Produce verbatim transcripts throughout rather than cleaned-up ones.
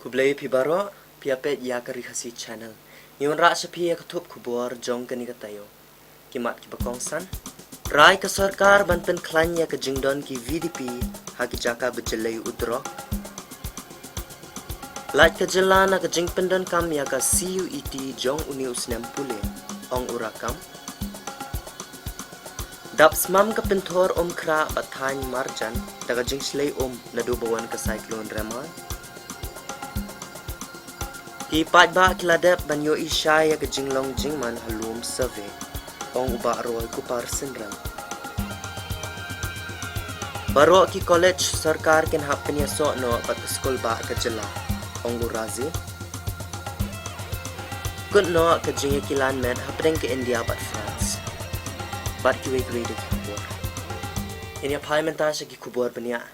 Khublei phi baroh, phi ïa peit ïa ka Ri Khasi Channel. Ngi wanrah sha phi ïa ka thup khubor jong kane ka taïew. Ki mat kiba kongsan. Rai ka sorkar ban pynkhlaiñ ïa ka jingdon ki V D P ha ki jaka ba jlei u drok. Lait ka jylla na ka jingpyndonkam ïa ka C U E T jong une u snem pule, ong u Rakkam. Dap smam ka pynthor um khrah bad thaiñ marjan da ka jingshlei um naduh ba wan ka Cyclone Remal. Ki paidbah ki la dep ban ïohi shai ïa ka jinglong jingman ha lum survey, ong u Bah Roy Kupar Synrem. Baroh ki college sorkar kin hap pynïasoh noh bad ka skul bah ka jylla, ong u Razi. Kut noh ka jingïakilan met hapdeng ka India bad France. Bad kiwei kiwei de ki khubor. Ngin ïa phai mynta sha ki khubor bniah.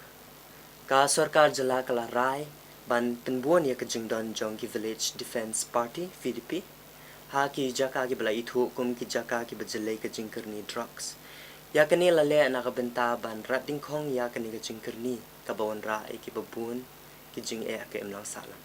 Ka sorkar jylla ka la rai ban pynbun ïa ka jingdon jong ki Village Defence Party, V D P, ha ki jaka kiba la ithuh kum ki jaka kiba jlei ka jingkyrni drugs. Ïa kane la leh na ka bynta ban rat dyngkhong ïa kane ka jingkyrni kaba wanrah ïa kiba bun ki jingeh ka imlang sahlang.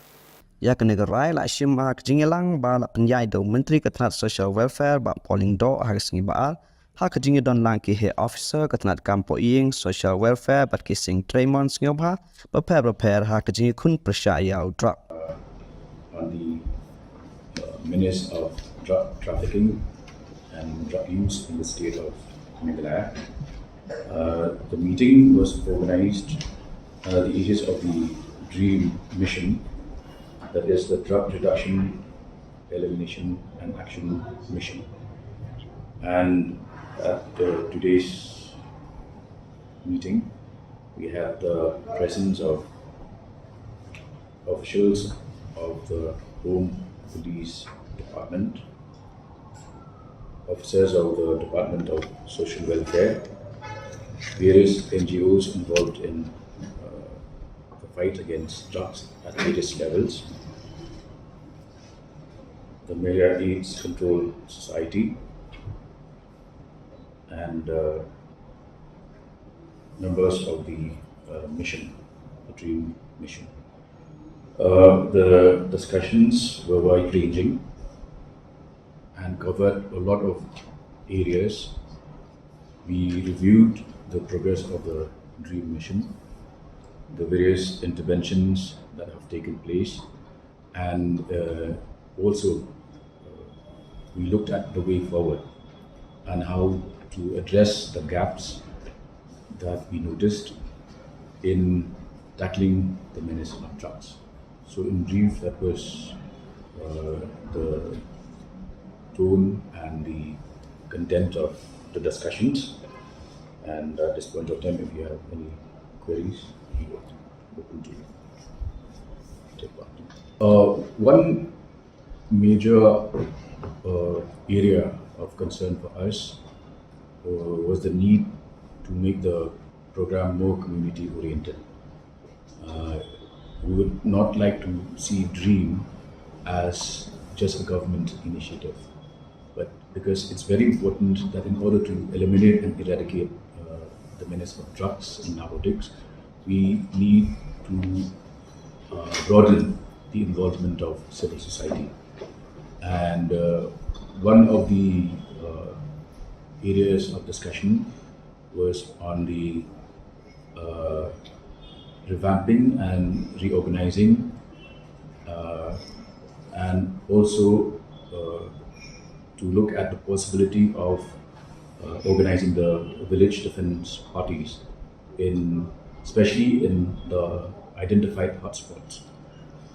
Ïa kane ka rai la shim ha ka jingïalang ba la pynïaid da u Myntri ka tnat Social Welfare Bah Paul Lyngdoh ha ka sngi Ba-ar, ha ka jingïadon lang ki heh officer ka tnat kam poh ïing, Social Welfare bad ki seng treimon sngewbha bapher bapher ha ka jingïakhun pyrshah ïa u drok. On the uh, menace of drug trafficking and drug use in the state of Meghalaya. Uh, the meeting was organized under the aegis of the DREAM mission, that is the Drug Reduction, Elimination and Action Mission. And at uh, today's meeting, we had the presence of officials of the Home Police Department, officers of the Department of Social Welfare, various N G Os involved in uh, the fight against drugs at various levels, the Meghalaya AIDS Control Society, and uh, members of the uh, mission, the DREAM mission. Uh, the discussions were wide ranging and covered a lot of areas. We reviewed the progress of the DREAM mission, the various interventions that have taken place, and uh, also uh, we looked at the way forward and how to address the gaps that we noticed in tackling the menace of drugs. So in brief, that was uh, the tone and the content of the discussions. And at this point of time, if you have any queries, we will open to take part. Uh, one major uh, area of concern for us uh, was the need to make the program more community oriented. Uh, we would not like to see DREAM as just a government initiative, but because it's very important that in order to eliminate and eradicate uh, the menace of drugs and narcotics, we need to uh, broaden the involvement of civil society. And uh, one of the uh, areas of discussion was on the uh, revamping and reorganizing, uh, and also uh, to look at the possibility of uh, organizing the village defense parties, in especially in the identified hotspots,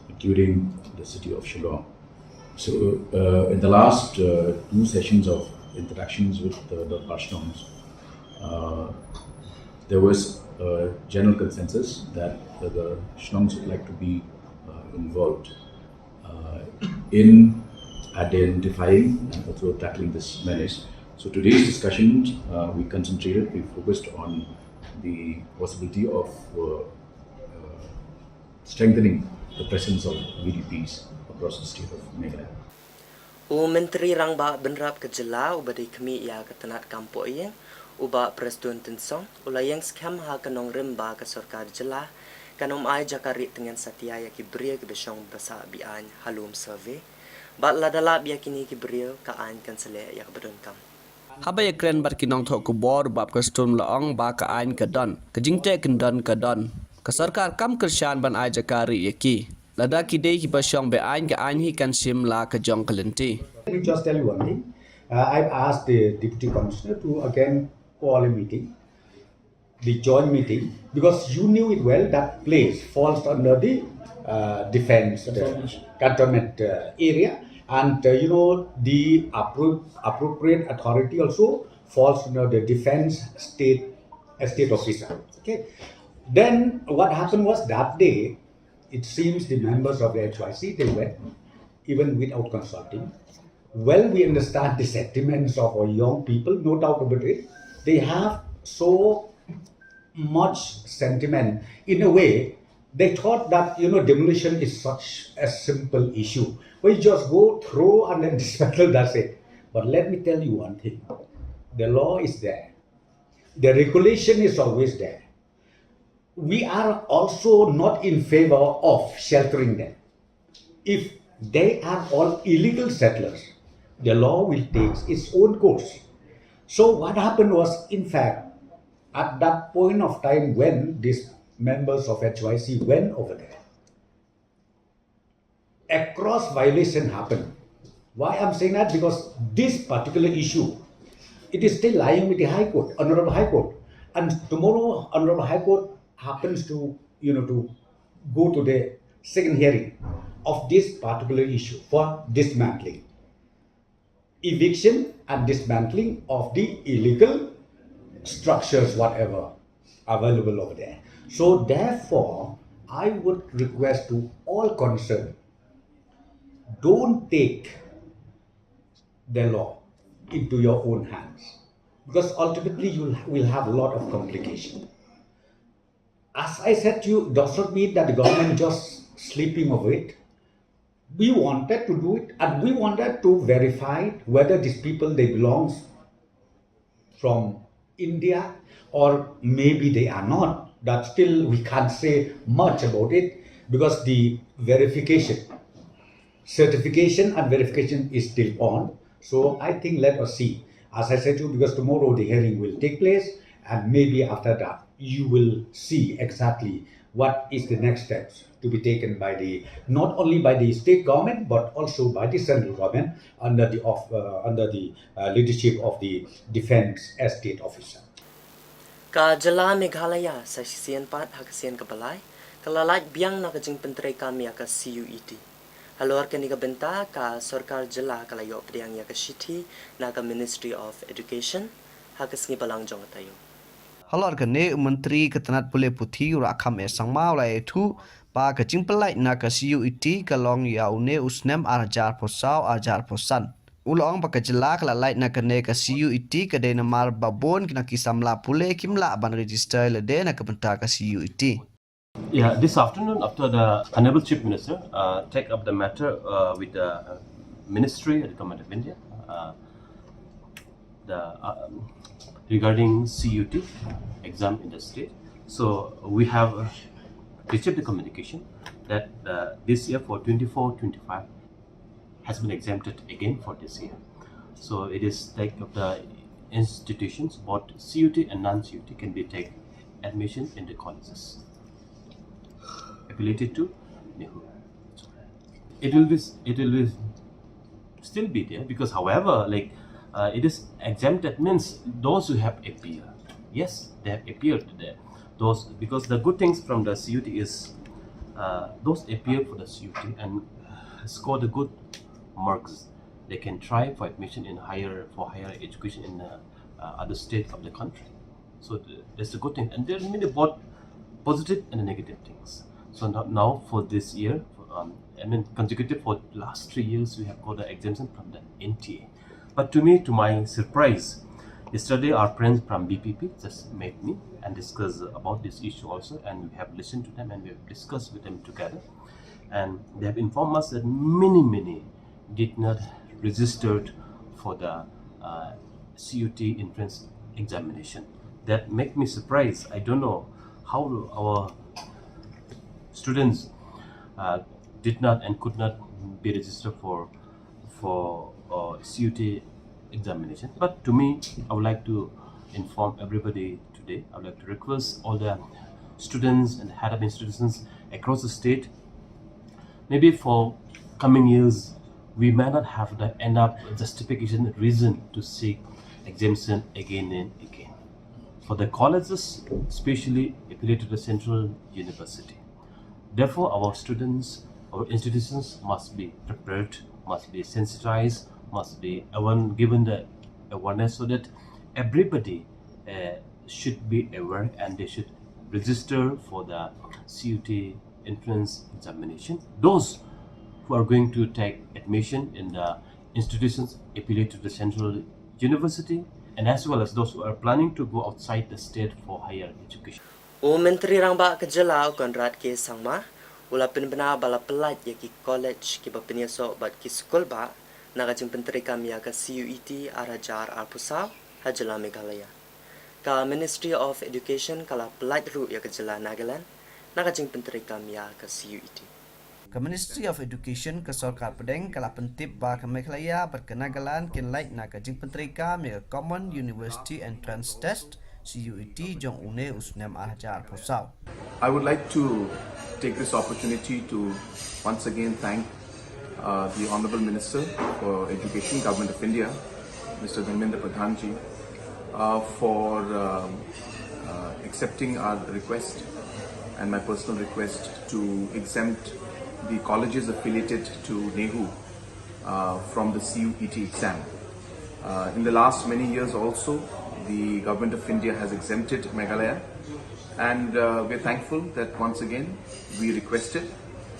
including the city of Shillong. So, uh, in the last uh, two sessions of interactions with the, the Shnongs, uh, there was a general consensus that the, the Shnongs would like to be uh, involved uh, in identifying and also tackling this menace. So today's discussion, uh, we concentrated, we focused on the possibility of uh, uh, strengthening the presence of V D Ps across the state of Meghalaya. U Myntri Rangbah Bynrap ka jylla uba dei khmih ïa ka tnat kam poh ïing, u Bah Prestone Tynsong, u la ïeng skhem ha ka nongrim ba ka sorkar jylla Kan ym ai jaka rieh tngen satia ïa ki briew kiba shong basa be-aiñ ha lum survey. Bad lada lap ïa kine ki briew, ka aiñ kan sa leh ïa kaba donkam. Haba ïakren bad ki nongthoh khubor, u Bah Prestone u la ong ba ka aiñ ka don, ka jingteh kyndon ka don. Ka sorkar kam kyrshan ban ai jaka rieh ïa ki. Lada ki dei kiba shong be-aiñ, ka aiñ hi kan shim la ka jong ka lynti. Let me just tell you one thing. Uh, I've asked the Deputy Commissioner to again call a meeting, the joint meeting, because you knew it well, that place falls under the uh, defense uh, cantonment uh, area, and uh, you know, the appro- appropriate authority also falls under the defense state estate officer. Okay. Then what happened was, that day, it seems the members of the H Y C, they went, even without consulting. Well, we understand the sentiments of our young people, no doubt about it. They have so much sentiment. In a way, they thought that, you know, demolition is such a simple issue. We just go through and then dismantle, that's it. But let me tell you one thing. The law is there. The regulation is always there. We are also not in favor of sheltering them. If they are all illegal settlers, the law will take its own course. So what happened was, in fact, at that point of time when these members of H Y C went over there, a cross violation happened. Why I'm saying that? Because this particular issue, it is still lying with the High Court, Honorable High Court. And tomorrow, Honorable High Court happens to, you know, to go to the second hearing of this particular issue for dismantling, eviction and dismantling of the illegal structures, whatever available over there. So therefore, I would request to all concerned, don't take the law into your own hands, because ultimately you will have a lot of complication. As I said to you, does not mean that the government just sleeping over it. We wanted to do it, and we wanted to verify whether these people, they belongs from India or maybe they are not. That still we can't say much about it, because the verification, certification and verification is still on. So I think, let us see. As I said to you, because tomorrow the hearing will take place, and maybe after that you will see exactly what is the next steps to be taken by the, not only by the state government, but also by the central government under the of, uh, under the uh, leadership of the Defence Estate Officer. Ka jylla Meghalaya sa shisien pat ha ka sien kaba lai ka la lait biang na ka jingpyntreikam ïa ka C U E T. Halor kane ka bynta, ka sorkar jylla ka la ïoh pdiang ïa ka shithi na ka Ministry of Education ha ka sngi Balang jong ka taïew. Halor kane, u Myntri ka tnat pule puthi, u Rakham A Sangma, u la ïathuh ba ka jingpyllait na ka C U E T ka long ïa une u snem ar hajar arphew saw, ar hajar arphew san. U la ong ba ka jylla ka la lait na kane ka C U E T ka dei namar ba bun na ki samla pule kim lah ban register lade na ka bynta ka C U E T. Yeah, this afternoon, after the Honorable Chief Minister uh, take up the matter uh, with the Ministry, the Government of India, uh, the, um, regarding C U T exam in the state. So we have uh, received the communication that uh, this year for twenty-four twenty-five has been exempted again for this year. So it is like of the institutions, both C U T and non-C U T can be take admission in the colleges affiliated to NEHU. It will be, it will be still be there because, however, like uh, it is exempted means those who have appeared. Yes, they have appeared there. Those, because the good things from the C U T is uh, those appear for the C U T and uh, score the good marks, they can try for admission in higher, for higher education in uh, uh, other state of the country. So th- that's a good thing. And there are many both positive and negative things. So now, now for this year, um, I mean, consecutive for last three years, we have got the exemption from the N T A. But to me, to my surprise, yesterday our friends from B P P just met me and discussed about this issue also, and we have listened to them and we have discussed with them together. And they have informed us that many, many did not registered for the uh, C U T entrance examination. That make me surprised. I don't know how our Students uh, did not and could not be registered for for uh, C U E T examination. But to me, I would like to inform everybody today. I would like to request all the students and head of institutions across the state. Maybe for coming years, we may not have the enough justification reason to seek exemption again and again for the colleges, especially affiliated to the central university. Therefore, our students, our institutions must be prepared, must be sensitized, must be awa- given the awareness so that everybody uh, should be aware and they should register for the C U E T entrance examination. Those who are going to take admission in the institutions affiliated to the central university, and as well as those who are planning to go outside the state for higher education. U Myntri Rangbah ka jylla u Conrad K Sangma u la pynbna ba la pyllait ïa ki college kiba pynïasoh bad ki skul bah na ka jingpyntreikam ïa ka C U E T ar hajar arphew saw ha jylla Meghalaya. Ka Ministry of Education ka la pyllait ruh ïa ka jylla Nagaland na ka jingpyntreikam ïa ka C U E T. Ka Ministry of Education ka sorkar pdeng ka la pyntip ba ka Meghalaya bad ka Nagaland kin lait na ka jingpyntreikam ïa ka Common University Entrance Test, C U E T, jong une u snem ar hajar arphew saw. I would like to take this opportunity to once again thank uh, the Honorable Minister for Education, Government of India, Mister Dharmendra Pradhan ji, uh, for um, uh, accepting our request and my personal request to exempt the colleges affiliated to NEHU uh, from the C U E T exam. Uh, in the last many years also, the Government of India has exempted Meghalaya, and uh, we're thankful that once again we requested,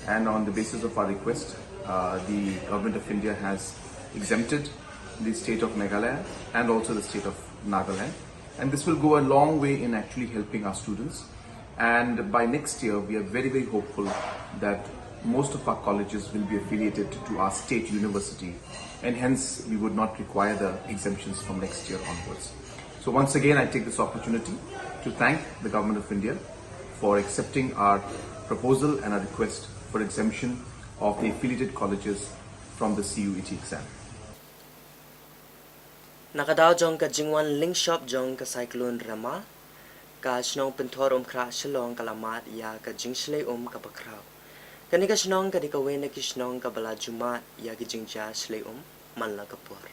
and on the basis of our request, uh, the Government of India has exempted the state of Meghalaya and also the state of Nagaland. And this will go a long way in actually helping our students. And by next year, we are very, very hopeful that most of our colleges will be affiliated to our state university, and hence we would not require the exemptions from next year onwards. So once again, I take this opportunity to thank the Government of India for accepting our proposal and our request for exemption of the affiliated colleges from the C U E T exam. Na ka daw jong ka jingwan lyngshop jong ka Cyclone Remal, ka shnong Pynthorumkhrah Shillong ka la mad ïa ka jingshlei um kaba khraw. Kane ka shnong ka dei kawei na ki shnong kaba la ju mad ïa ki jingjia shlei um man la ka por.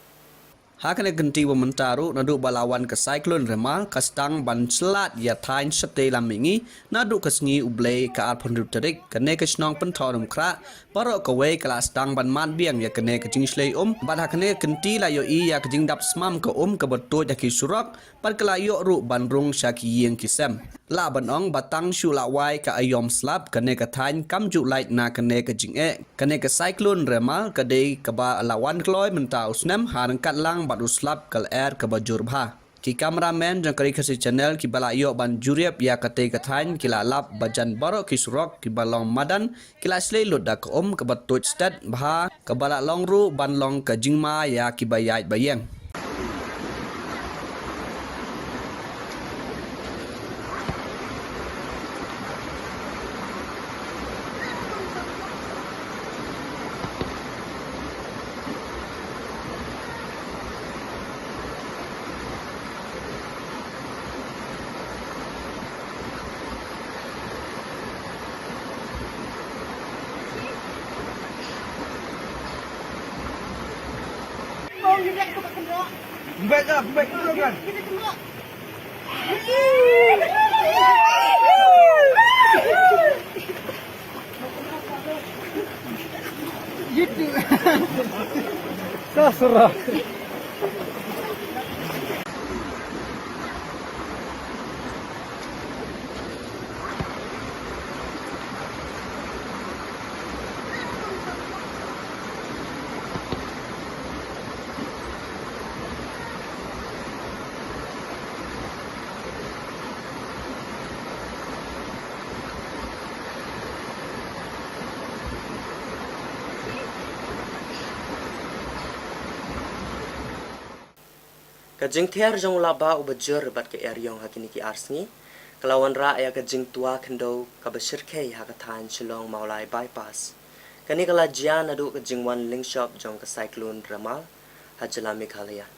Ha kane ka kynti ba mynta ruh naduh ba la wan ka Cyclone Remal ka sdang ban shlad ïa thaiñ shatei lam mihngi naduh ka sngi U Blei ka arphew hynriew tarik. Kane ka shnong Pynthorumkhrah baroh kawei ka la sdang ban mad biang ïa kane ka jingshlei um. Bad ha kane ka kynti la ïohi ïa ka jingdap smam ka um kaba tuid ha ki surok, bad ka la ïoh ruh ban rung sha ki ïing ki sem. Lah ban ong ba tang shu la wai ka aïom slap, kane ka thaiñ kam ju lait na kane ka jingeh. Kane ka Cyclone Remal ka dei kaba la wan kloi mynta u snem, ha ryngkat lang bad u slap ka lyer kaba jur bha. Ki cameraman jong ka Ri Khasi Channel kiba la ïoh ban jurip ïa katei ka thaiñ ki la lap ba jan baroh ki surok kiba long madan ki la shlei lut da ka um kaba tuid stet bha, kaba la long ruh ban long ka jingma ïa kiba ïaid ba ïeng. Sasra. Ka jingther jong u lahbah uba jur bad ka eriong ha kine ki ar sngi Ka la wanrah ïa ka jingtwa khyndew kaba shyrkhei ha ka thaiñ Shillong Mawlai Bypass. Kane ka la jia naduh ka jingwan lyngshop jong ka Cyclone Remal ha jylla Meghalaya.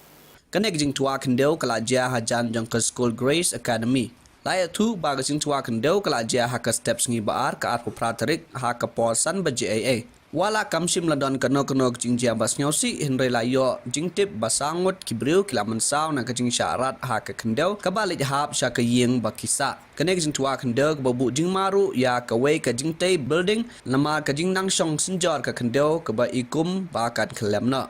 Kane ka jingtwa khyndew ka la jia hajan jong ka skul Grace Academy. La ïathuh ba ka jingtwa khyndew ka la jia ha ka step sngi ba ar, ka arphew phra tarik, ha ka por san baje eiei. Wat la kam shym la don kano kano ka jingjia ba sngewsih, hynrei la ïoh jingtip ba saw ngut ki briew ki la mynsaw na ka jingshah rat ha ka khyndew kaba leit hap sha ka ïing ba ki sah. Kane ka jingtwa khyndew kaba buh jingma ruh ïa kawei ka jingtei building, namar ka jingnang shong synjor ka khyndew kaba i kum ba kan khyllem noh.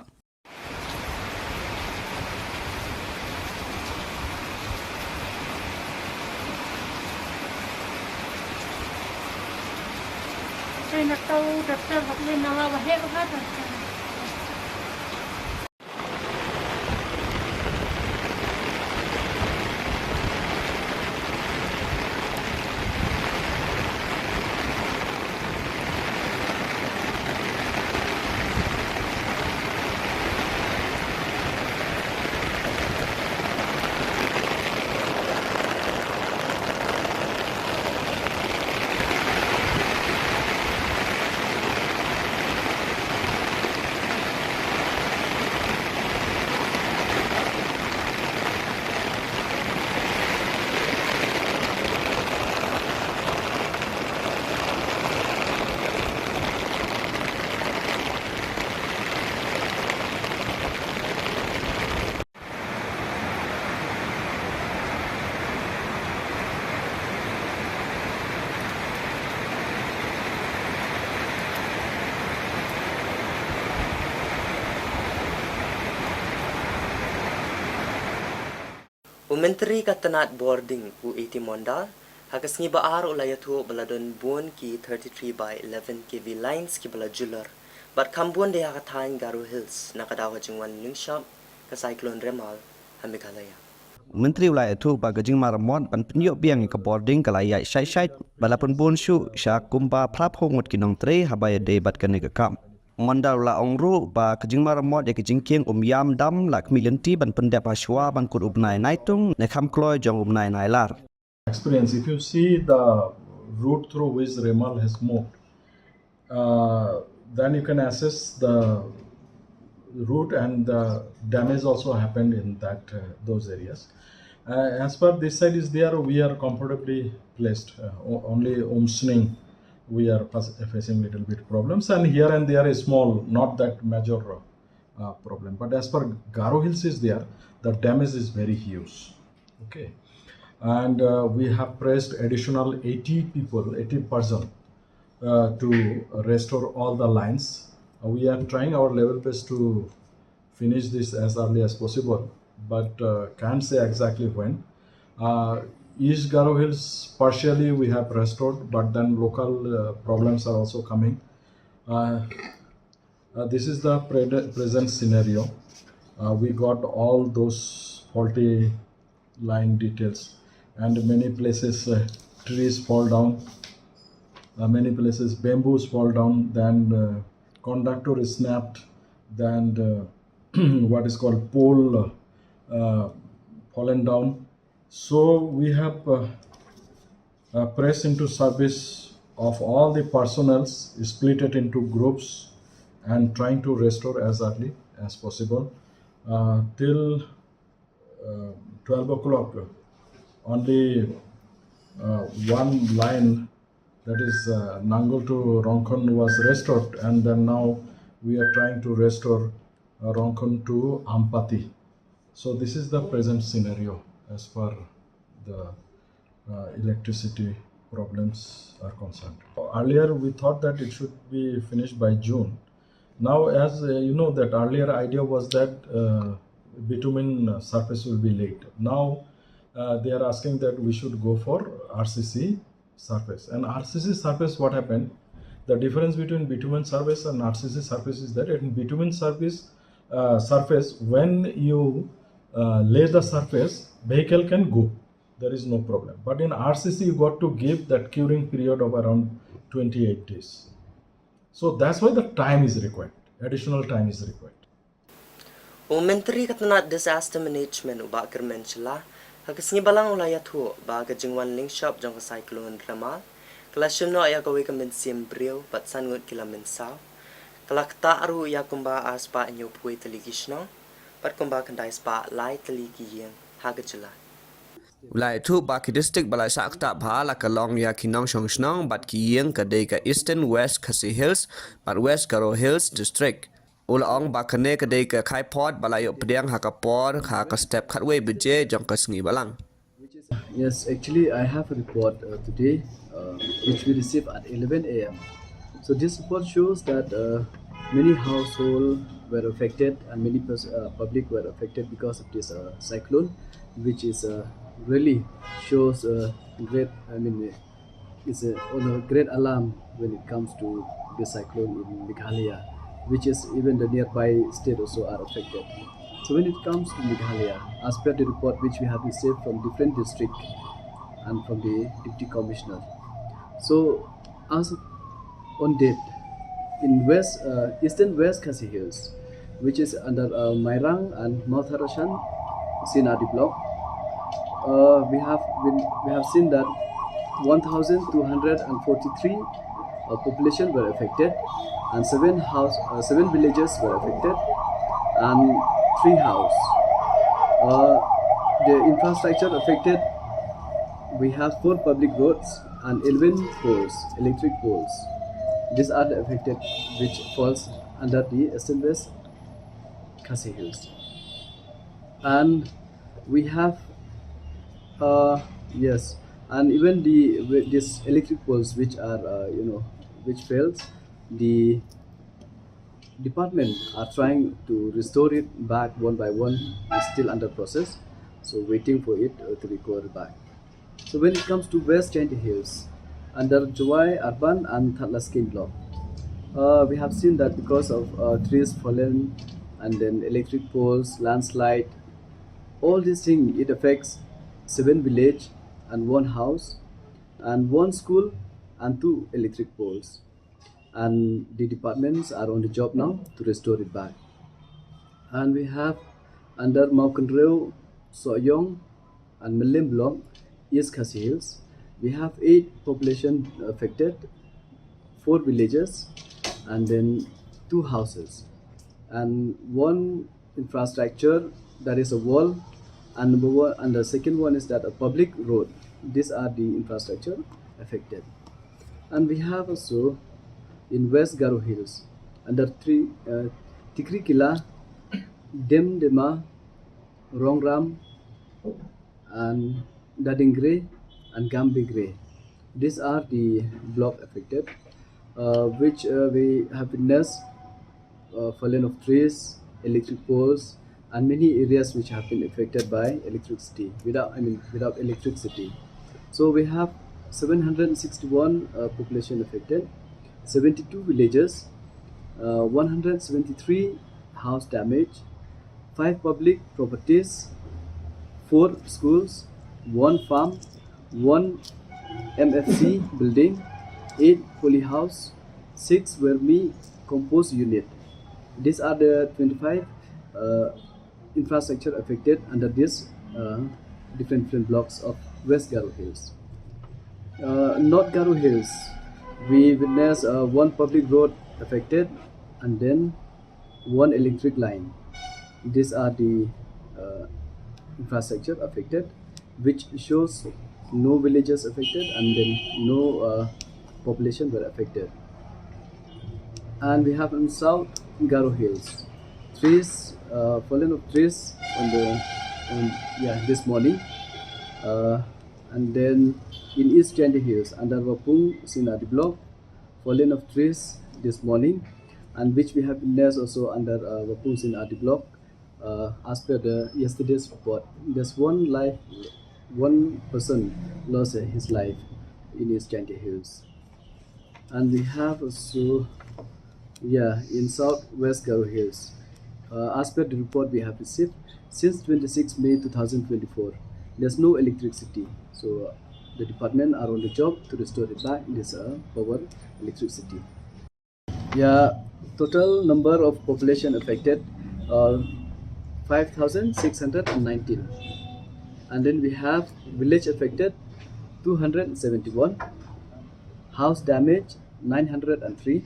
U Myntri ka tnat bording u A T Mondal, ha ka sngi ba ar u la ïathuh ba la don bun ki thirty-three by eleven K V lines kiba la julor. Bad kham bun de ha ka thaiñ Garo Hills, na ka daw ka jingwan lyngshop ka Cyclone Remal ha Meghalaya. U Myntri u la ïathuh ba ka jingmaramot ban pynïoh biang ïa ka bording ka la ïaid shai shai, bad la pynbun shuh sha kumba phra phew ngut ki nongtrei haba ïadei bad kane ka kam. Mondal u la ong ruh ba ka jingmaramot ïa ka jingkieng Umiam Dam la khmih lynti ban pyndep ha shuwa ban kut u bnai Naitung ne kham kloi jong u bnai Nailar. Experience, if you see the route through which Remal has moved, uh, then you can assess the route and the damage also happened in that, uh, those areas. Uh, as far this side is there, we are comfortably placed. Uh, o-, only Umsning, we are fac-, facing little bit problems, and here and there is small, not that major, uh, problem. But as far Garo Hills is there, the damage is very huge. Okay. And, uh, we have pressed additional eighty people, eighty person, uh, to restore all the lines. Uh, we are trying our level best to finish this as early as possible, but, uh, can't say exactly when. Uh, East Garo Hills, partially we have restored, but then local, uh, problems are also coming. Uh, uh, this is the pre-, present scenario. Uh, we got all those faulty line details, and many places, uh, trees fall down, uh, many places bamboos fall down, then, uh, conductor is snapped, then, uh, what is called pole, uh, fallen down. So we have, uh, uh, pressed into service of all the personnels, split it into groups, and trying to restore as early as possible. Uh, till, uh, twelve o'clock, only, uh, one line, that is, uh, Nangul to Rongkhon, was restored, and then now we are trying to restore, uh, Rongkhon to Ampati. So this is the present scenario as far the, uh, electricity problems are concerned. Earlier, we thought that it should be finished by June. Now, as, uh, you know, that earlier idea was that, uh, bitumen, uh, surface will be laid. Now, uh, they are asking that we should go for R C C surface. And R C C surface, what happened? The difference between bitumen surface and R C C surface is that in bitumen surface, uh, surface, when you, uh, lay the surface, vehicle can go. There is no problem. But in R C C, you got to give that curing period of around twenty-eight days. So that's why the time is required. Additional time is required. U Myntri ka tnat Disaster Management u Bah Kyrmen Shylla, Ha ka sngi Balang u la ïathuh ba ka jingwan lyngshop jong ka cyclone Remal ka la shim noh ïa kawei ka mynsiem briew bad san ngut ki la mynsaw. Ka la ktah ruh ïa kumba ar spah hynñiew phew tylli ki shnong bad kumba khyndai spah lai tylli ki ïing ha ka jylla. U la ïathuh ba ki district ba la shah ktah bha la ka long ïa ki nongshong shnong bad ki ïing ka dei ka Eastern West Khasi Hills bad West Garo Hills District. U la ong ba kane ka dei ka khaïi phot ba la ïoh pdiang ha ka por ha ka step khatwei baje jong ka sngi Balang. Yes, actually, I have a report uh, today, uh, which we received at eleven a m. So this report shows that uh, many households were affected and many pers- uh, public were affected because of this uh, cyclone, which is uh, really shows uh, great, I mean, it's a, on a great alarm when it comes to the cyclone in Meghalaya, which is even the nearby state also are affected. So when it comes to Meghalaya, as per the report which we have received from different district and from the deputy commissioner, so as on date in West uh, Eastern West Khasi Hills, which is under uh, Mairang and Mawthadraishan C and R D block, uh, we have been, we have seen that one thousand two hundred and forty-three uh, population were affected, and seven house, uh, seven villages were affected, and three house. Uh, the infrastructure affected. We have four public roads and eleven poles, electric poles. These are the affected, which falls under the Eastern West Khasi Hills. And we have, uh, yes, and even the with these electric poles which are uh, you know which fails, the department are trying to restore it back one by one. Is still under process, so waiting for it uh, to recover back. So when it comes to West Jaintia Hills, under Jowai Urban and Thadlaskein Block, uh, we have seen that because of uh, trees fallen and then electric poles, landslide, all these things, it affects seven village and one house and one school and two electric poles. And the departments are on the job now to restore it back. And we have under Mawkynrew, Sohiong, and Mylliem Block, East Khasi Hills, we have eight population affected, four villages, and then two houses, and one infrastructure, that is a wall, and number one, and the second one is that a public road. These are the infrastructure affected. And we have also in West Garo Hills, under three, uh, Tikrikilla, Demdema, Rongram, and Dadingre and Gambegre. These are the block affected, uh, which uh, we have witnessed uh, falling of trees, electric poles, and many areas which have been affected by electricity, without, I mean, without electricity. So we have seven hundred sixty-one uh, population affected, seventy-two villages, uh, one hundred seventy-three house damage, five public properties, four schools, one farm, one M F C building, eight poly house, six vermi compost unit. These are the twenty-five uh, infrastructure affected under this uh, different different blocks of West Garo Hills. Uh, North Garo Hills, we witness uh, one public road affected and then one electric line. These are the uh, infrastructure affected, which shows no villages affected and then no uh, population were affected. And we have in South Garo Hills, trees, uh, fallen of trees on the, on, yeah, this morning. Uh, and then in East Jaintia Hills, under Wapung C and R D block, fallen of trees this morning, and which we have witnessed also under uh, Wapung C and R D block. Uh, as per the yesterday's report, there's one life, one person lost uh, his life in East Jaintia Hills. And we have also, yeah, in South West Garo Hills, uh, as per the report we have received, since twenty-sixth May two thousand twenty-four, there's no electricity. So uh, the department are on the job to restore it back, this uh, power, electricity. Yeah, total number of population affected, uh, five thousand six hundred and nineteen. And then we have village affected two hundred seventy-one, house damage nine hundred three,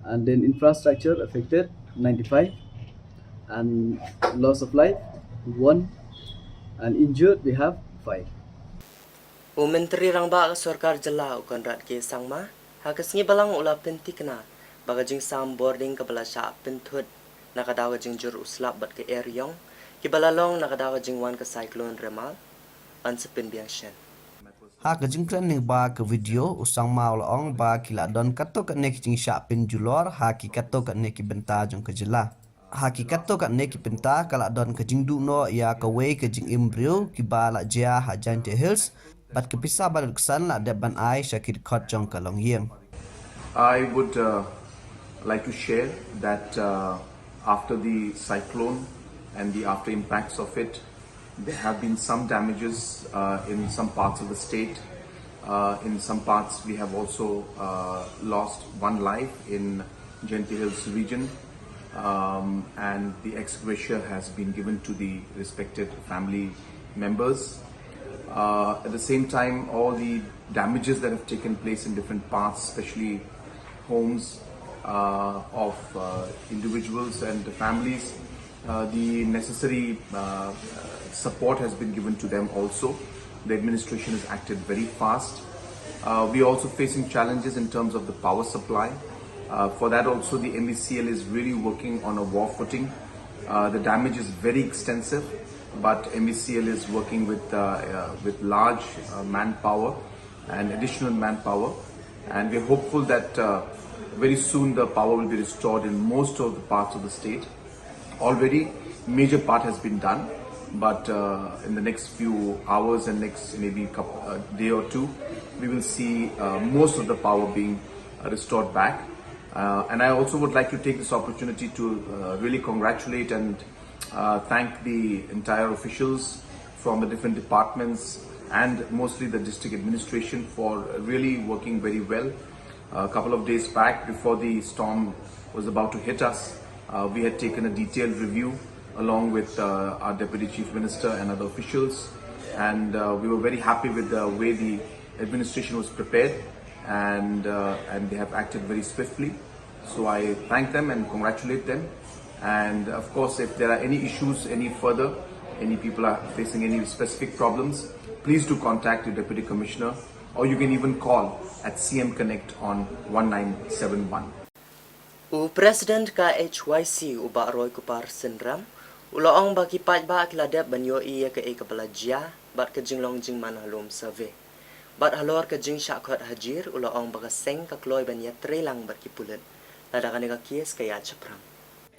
and then infrastructure affected ninety-five, and loss of life one, and injured we have five. U Myntri Rangbah ka Sorkar Jylla u Conrad K Sangma ha ka sngi Balang u la pynthikna ba ka jingsam bording kaba la shah pynthut na ka daw ka jingjur u slap bad ka eriong kiba la long na ka daw ka jingwan ka Cyclone Remal yn sa pynbiang shen. Ha ka jingkren lyngba ka video, u Sangma u la ong ba ki la don katto katne ki jingshah pynjulor ha ki katto katne ki bynta jong ka jylla. Ha ki katto katne ki bynta ka la don ka jingduh noh ïa kawei ka jingim briew kiba la jia ha Jaintia Hills, bad ka pisa ba lut ksan la dep ban ai sha ki dkhot jong ka longïing. I would uh, like to share that uh, after the cyclone and the after impacts of it, there have been some damages uh, in some parts of the state. Uh, in some parts, we have also uh, lost one life in Jaintia Hills region, um, and the ex gratia has been given to the respected family members. Uh, at the same time, all the damages that have taken place in different parts, especially homes uh, of uh, individuals and the families, uh, the necessary uh, support has been given to them also. The administration has acted very fast. Uh, we are also facing challenges in terms of the power supply. Uh, for that also, the M E C L is really working on a war footing. Uh, the damage is very extensive, but M E C L is working with, uh, uh, with large uh, manpower and additional manpower. And we're hopeful that uh, very soon the power will be restored in most of the parts of the state. Already, major part has been done, but uh, in the next few hours and next maybe couple, uh, day or two, we will see uh, most of the power being uh, restored back. Uh, and I also would like to take this opportunity to uh, really congratulate and uh, thank the entire officials from the different departments and mostly the district administration for really working very well. A couple of days back, before the storm was about to hit us, uh, we had taken a detailed review along with uh, our Deputy Chief Minister and other officials, and uh, we were very happy with the way the administration was prepared, and uh, and they have acted very swiftly. So I thank them and congratulate them. And of course, if there are any issues any further, any people are facing any specific problems, please do contact your Deputy Commissioner, or you can even call at C M Connect on one nine seven one. U President ka H Y C u Bah Roy Kupar Synrem u la ong ba ki paidbah ki la dep ban ïohi ïa kaei kaba la jia bad ka jinglong jingman ha lum survey. Bad halor ka jingshah khot hajir u la ong ba ka seng ka kloi ban ïatreilang bad ki pulit lada kane ka kes ka ïaid shaphrang.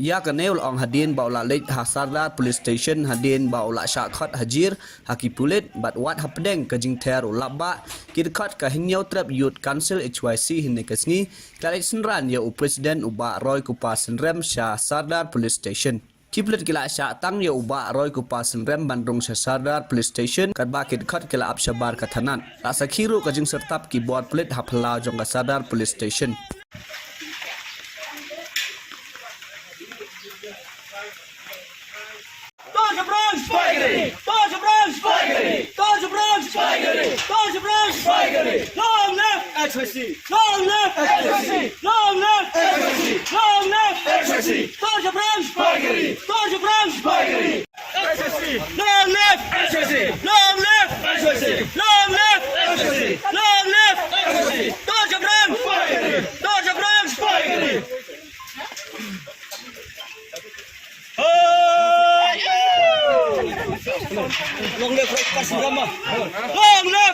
Ïa kane u la ong hadien ba u la leit ha Sardar Police Station hadien ba u la shah khot hajir ha ki pulit, bad wat hapdeng ka jingther u lap bah, ki dkhot ka Hynñiewtrep Youth Council H Y C hynne ka sngi ki la leit synran ïa u President u Bah Roy Kupar Synrem sha Sardar Police Station. Ki pulit ki la shah tang ïa u Bah Roy Kupar Synrem ban rung sha Sardar Police Station, katba ki dkhot ki la ap shabar ka thanat. La sakhi ruh ka jingsyrtap ki bor pulit ha phyllaw jong ka Sardar Police Station. Torch of bronze! Fire! Torch of bronze! Fire! Torch of bronze! Fire! Torch of bronze! Fire! Long live H Y C! Long live H Y C! Long live H Y C! Long live H Y C! Torch of bronze! Fire! Torch of bronze! Fire! H Y C! Long live H Y C! Long live H Y C! Long live H Y C! Long live H Y C! Torch of bronze! Fire! Torch of bronze! Fire! Long live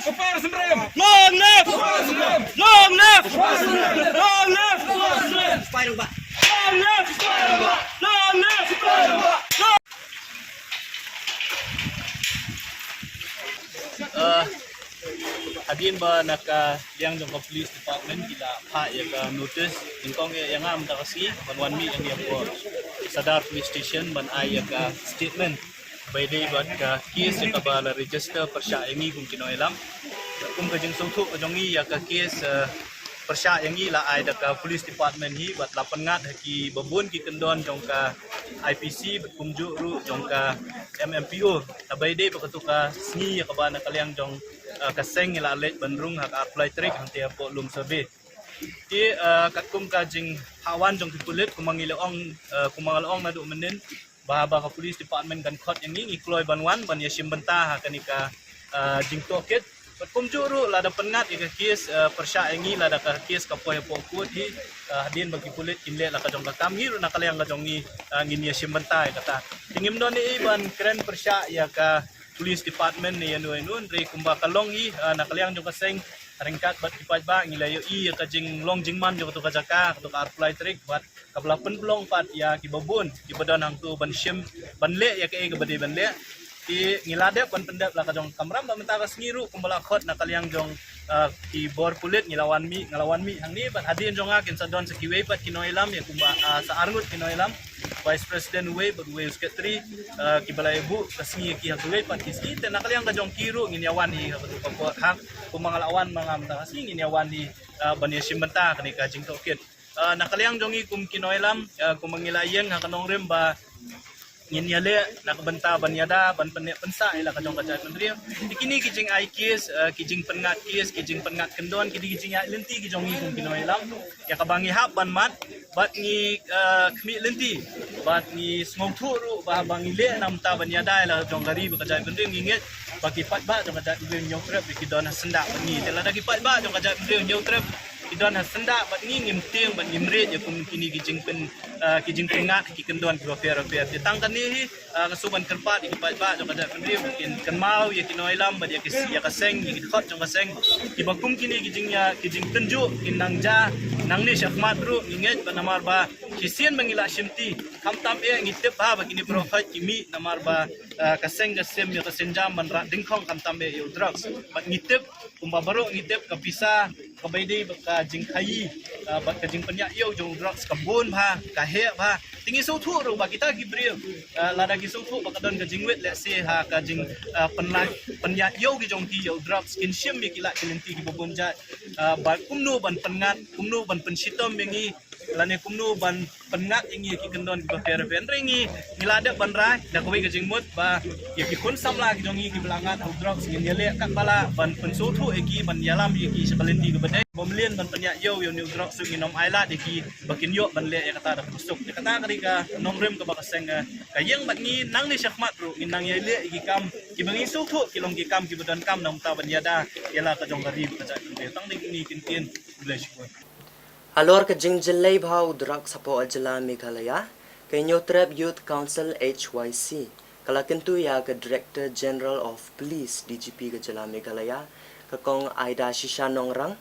Kupar Synrem! Long live! Long live! Long live! Long live! Long live! Long live! Uh, Hadien ba na ka liang jong ka police department ki la phah ïa ka notice, nyngkong ïa nga mynta ka sngi ban wan mih ïa ngi hapoh Sadar Police Station ban ai ïa ka statement ba ïadei bad ka case ïa kaba la register pyrshah ïa ngi kum ki nongïalam. Kum ka jingsngewthuh ka jong ngi ïa ka case, eh, pyrshah ïa ngi la ai da ka police department hi bad la pynngat ha ki babun ki kyndon jong ka I P C bad kumjuh ruh jong ka M M P O. Kaba ïadei bad katu ka sngi ïa kaba na ka liang jong, eh, ka seng ngi la leit ban rung ha ka arphew lai tarik hangtei hapoh Lum Survey. Te, eh, katkum ka jinghawan jong ki pulit kumba ngi la ong, eh, kumba nga la ong naduh mynnin ba haba ka police department kan khot ïa ngi, ngi kloi ban wan ban ïashim bynta ha kane ka, eh, jingtohkit. Bad kumjuh ruh lada pynngat ïa ka case, eh, pyrshah ïa ngi lada ka case ka poi hapoh court hi, eh, hadien ba ki pulit kin leh la ka jong ka kam, ngi ruh na ka liang ka jong ngi, eh, ngin ïashim bynta ïa kata. Te ngim don ei ban kren pyrshah ïa ka police department ne ïano ïano, hynrei kumba ka long hi, eh, na ka liang jong ka seng ryngkat bad ki paidbah ngi la ïohi ïa ka jinglong jingman jong katu ka jaka, katu ka arphew lai tarik bad kaba la pynlong pat ïa kiba bun kiba don hangtu ban shim ban leh ïa kaei kaba dei ban leh. Te ngi la dep ban pyndep la ka jong ka kamram bad mynta ka sngi ruh kumba la khot na ka liang jong, eh, ki bor pulit ngi la wan mih, nga la wan mih hangne bad hadien jong nga kin sa don sa kiwei pat ki nongïalam ïa kumba, eh, sa arngut ki nongïalam, vice president uwei bad uwei u secretary, eh, kiba la ïabuh ka sngi ïa ki ha kiwei pat ki sngi. Te na ka liang ka jong ki ruh ngin ïawan hi ha katu ka por ha kumba nga la wan ma nga mynta ka sngi ngin ïawan hi, eh, ban ïashim bynta kane ka jingtohkit. Ah, na ka liang jong ngi kum ki nongïalam, ah, kumba ngi la ïeng ha ka nongrim ba ngin ïaleh na ka bynta ban ïada ban pynneh pynsah ïa la ka jong ka jaitbynriew. Te kine ki jingai case, ah, ki jingpynngat case, ki jingpynngat kyndon, kine ki jingïaid lynti ki jong ngi kum ki nongïalam ïa kaba ngi hap ban mad bad ngi, ah, khmih lynti bad ngi sngewthuh ruh ba haba ngi leh na ka bynta ban ïada ïa la ka jong ka ri bad ka jaitbynriew ngi ngeit ba ki paidbah jong ka jaitbynriew Hynñiewtrep ki don ha syndah bad ngi. Te lada ki paidbah jong ka jaitbynriew Hynñiewtrep ki don ha syndah bad ngi, ngim tieng bad ngim rit ïa kum kine ki jingpyn, ah, ki jingpynngat ki kyndon kiba pher bapher. Te tang kane hi, ah, nga shu ban kyrpad ïa ki paidbah jong ka jaitbynriew kin kynmaw ïa ki nongïalam bad ïa ki, ïa ka seng, ïa ki dkhot jong ka seng kiba kum kine ki jing, ah, ki jingtynjuh kin nang jia nangne shakhmat ruh. Ngi ngeit ba namar ba shisien ba ngi la shimti khamtam eh ngi tip ba, ba kine baroh khoit ki mih namar ba, ah, ka seng ka sim ïa ka sienjam ban rah dyngkhong khamtam eh ïa u drugs. Bad ngi tip kumba baroh ngi tip ka pisa kaba ïadei bad ka jingkhaïi, ah, bad ka jingpynïaid ïew jong u drugs ka bun bha, ka heh bha. Te ngi sngewthuh ruh ba kita ki briew, ah, lada ki sngewthuh ba ka don ka jingwit lehse ha ka jing, ah, pynlait, pynïaid ïew ki jong ki ïa u drugs kin shim ïa ki lad ki lynti kiba bun jait, ah, ba kumno ban pynngat, kumno ban pynshitom ïa ngi, lane kumno ban pynngat ïa ngi ïa ki kyndon kiba pher bapher. Hynrei ngi, ngi la dep ban rai da kawei ka jingmut ba ïa ki khun samla ki jong ngi kiba la ngat ha u drugs ngin ïaleh katba lah ban pynsngewthuh ïa ki, ban ïalam ïa ki sha ka lynti kaba dei. Bym lien ban pynïaid ïew ïa une u drugs ruh ngin ym ailad ïa ki ba kin ïoh ban leh ïa kata da kaba suk. Te kata ka dei ka nongrim kaba ka seng, eh, ka ïeng bad ngi nangne shakhmat ruh ngin nang ïaleh ïa ki kam kiba ngi sngewthuh ki long ki kam kiba donkam na ka bynta ban ïada ïa la ka jong ka ri bad ka jaitbynriew. Tang dei kine ki ktien. Khublei shibun. Halor ka jingjyllei bha u drugs hapoh ka jylla Meghalaya, ka Hynñiewtrep Youth Council H Y C ka la kyntu ïa ka Director General of Police, D G P, ka jylla Meghalaya, ka Kong Aida Shisha Nongrang,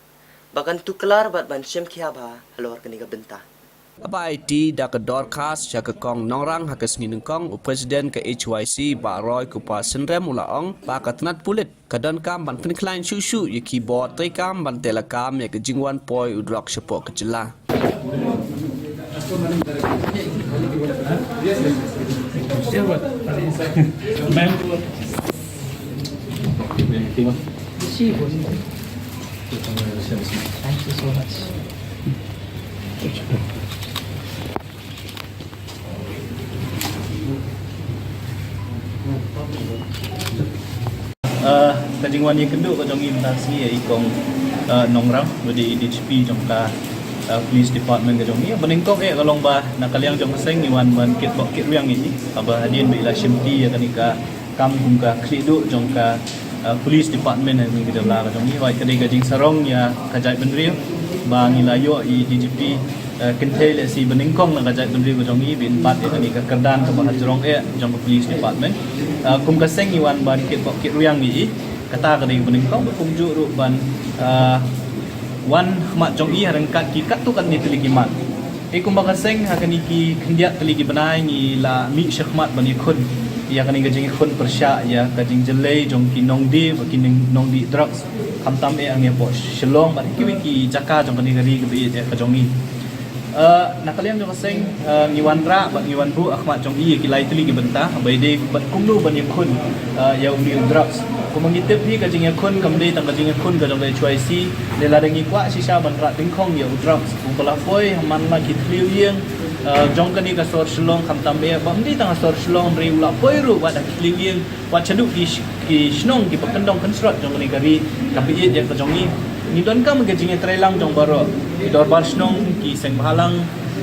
ba kan tuklar bad ban shim khia bha halor kane ka bynta. Haba aiti da ka dorkhas sha ka Kong Nongrang ha ka sngi nyngkong, u President ka H Y C Bah Roy Kupar Synrem u la ong ba ka tnat pulit ka donkam ban pynkhlaiñ shuh shuh ïa ki bor treikam ban teh lakam ïa ka jingwan poi u drok shapoh ka jylla. Thank you so much. Ah, ka jingwan ïakynduh ka jong ngi mynta ka sngi ïa i Kong, ah, Nongrang, ba dei i D G P jong ka, ah, Police Department ka jong ngi. Ba nyngkong eh ka long ba na ka liang jong ka seng ngi wan ban kitbok kitrwiang ïa i, haba hadien ba i la shimti ïa kane ka kam kum ka khlieh duh jong ka, uh, Police Department ha kane ka jylla ka jong ngi. Hooid, ka dei ka jingsarong ïa ka jaitbynriew ba ngi la ïoh i D G P, uh, kynthei lehse ba nyngkong na ka jaitbynriew ka jong ngi ba in pat ïa kane ka kyrdan kaba ha jrong eh jong ka Police Department. Uh, kum ka seng ngi wan ban kitbok kitrwiang ïa i, kata ka dei ba nyngkong. Ba kumjuh ruh ban, uh, wan khmat jong i ha ryngkat ki katto katne tylli ki mat. Te kumba ka seng ha kine ki khyndiat tylli ki bnai ngi la mih shakhmat ban ïakhun ïa kane ka jingïakhun pyrshah ïa ka jingjyllei jong ki nongdie bad ki nong-, nongdie drugs, khamtam eh hangne hapoh Shillong bad kiwei ki jaka jong kane ka ri kaba ïeit eh ka jong ngi. Eh, na ka liang jong ka seng, eh, ngi wanrah bad ngi wanbuh ha khmat jong i ïa ki lai tylli ki bynta ba ïadei bad kumno ban ïakhun, eh, ïa une u drugs. Kumba ngi tip hi, ka jingïakhun kam dei tang ka jingïakhun ka jong ka H Y C. Lada ngi kwah shisha ban rah dyngkhong ïa u drugs uba la poi ha man la ki thliew ïing, eh, jong kane ka sor Shillong, khamtam eh ba ym dei tang ha sor Shillong, hynrei u la poi ruh wat ha ki thliew ïing, wat shaduh ki sh-, ki shnong kiba kyndong kynshrot jong kane ka ri, ka phi ïeit ïa ka jong ngi. Ngi donkam ka jingïatreilang jong baroh ki dorbar shnong, ki seng bhalang,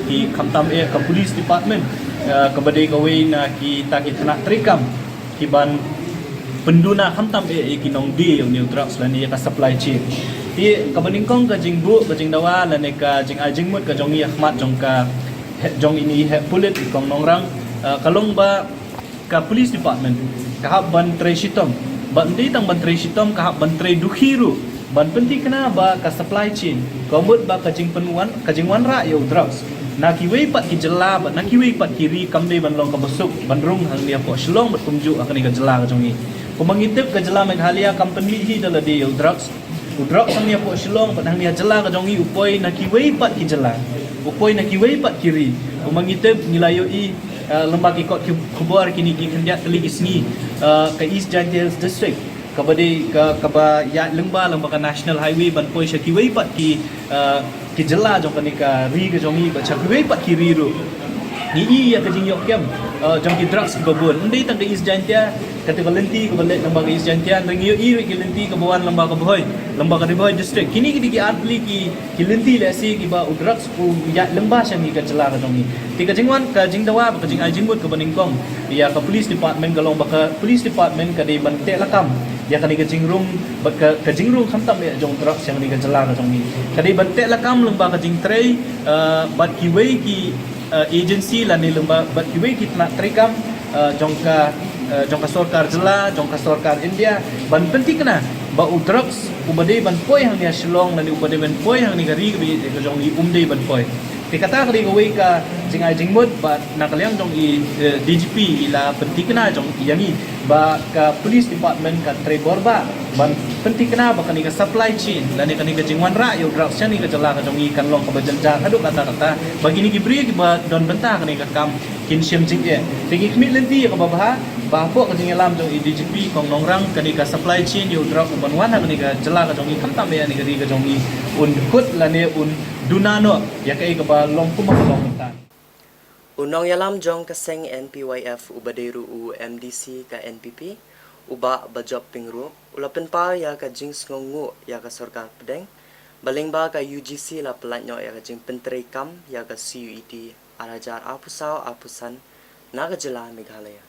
ki khamtam eh ka police department, eh, kaba dei kawei na kita ki tnat treikam kiban pynduna khamtam eh ïa ki nongdie ïa une u drugs lane ïa ka supply chain. Te kaba nyngkong ka jingbuh, ka jingdawa lane ka jingai jingmut ka jong ngi ha khmat jong ka, jong ine i heh pulit, i Kong Nongrang, eh, ka long ba ka police department ka hap ban trei shitom, ba ym dei tang ban trei shitom, ka hap ban trei dukhi ruh ban pynthikna ba ka supply chain ka mut ba ka jingpynwan, ka jingwanrah ïa u drugs na kiwei pat ki jylla bad na kiwei pat ki ri kam dei ban long kaba suk ban rung hangne hapoh Shillong bad kumjuh ha kane ka jylla ka jong ngi. Kumba ngi tip, ka jylla Meghalaya kam pynmih hi da lade ïa u drugs. U drugs hangne hapoh Shillong bad hangne ha jylla ka jong ngi u poi na kiwei pat ki jylla, u poi na kiwei pat ki ri. Kumba ngi tip, ngi la ïohi, eh, lyngba ki kot ki khubor kine ki khyndiat tylli ki sngi, eh, ka East Jaintia Hills District kaba dei ka, kaba ïaid lyngba, lyngba ka National Highway ban poi sha kiwei pat ki, eh, ki jylla jong kane ka ri ka jong ngi bad sha kiwei pat ki ri ruh. Ngi i ïa ka jingïoh kem, eh, jong ki drugs kiba bun. Ym dei tang ka East Jaintia, kata ka lynti kaba leit lyngba ka East Jaintia, hynrei ngi ïohi ruh ki lynti kaba wan lyngba ka Bhoi, lyngba ka Ri Bhoi District. Kine ki dei ki ar tylli ki, ki lynti lehse kiba u drugs u ïaid lyngba sha ngi ka jylla ka jong ngi. Te ka jingwan, ka jingdawa bad ka jingai jingmut kaba nyngkong ïa ka police department ka long ba ka police department ka dei ban teh lakam ïa kane ka jingrung, bad ka, ka jingrung khamtam eh jong drugs sha kane ka jylla ka jong ngi. Ka dei ban teh lakam lyngba ka jingtrei, eh, bad kiwei ki, eh, agency lane lyngba bad kiwei ki tnat treikam, eh, jong ka, eh, jong ka sorkar jylla, jong ka sorkar India, ban pynthikna ba u drugs uba dei ban poi hangne ha Shillong lane uba dei ban poi hangne ka ri kaba ïeit ka jong ngi um dei ban poi. Te kata ka dei kawei ka jingai jingmut bad na ka liang jong i, eh, D G P i la pynthikna jong i ïa ngi ba ka police department kan trei bor bha ban pynthikna ba kane ka supply chain lane kane ka jingwanrah ïa u drugs sha kane ka jylla ka jong ngi kan long kaba jynjar haduh katta katta, ba kine ki briew kiba don bynta ha kane ka kam kin shim jingeh. Te ngi khmih lynti ïa kaba bha ba hapoh ka jingïalam jong i D G P Kong Nongrang, kane ka supply chain ïa u drugs uban wan ha kane ka jylla ka jong ngi khamtam eh ha kane ka ri ka jong ngi un kut lane un duna noh ïa kaei kaba long kumba ka long mynta. U nongïalam jong ka seng N P Y F uba dei ruh u M D C ka N P P, u Bah Bajop Pyngrope, u la pynpaw ïa ka jingsngewnguh ïa ka sorkar pdeng ba lyngba ka U G C la pyllait noh ïa ka jingpyntreikam ïa ka C U E T ar hajar arphew saw arphew san na ka jylla Meghalaya.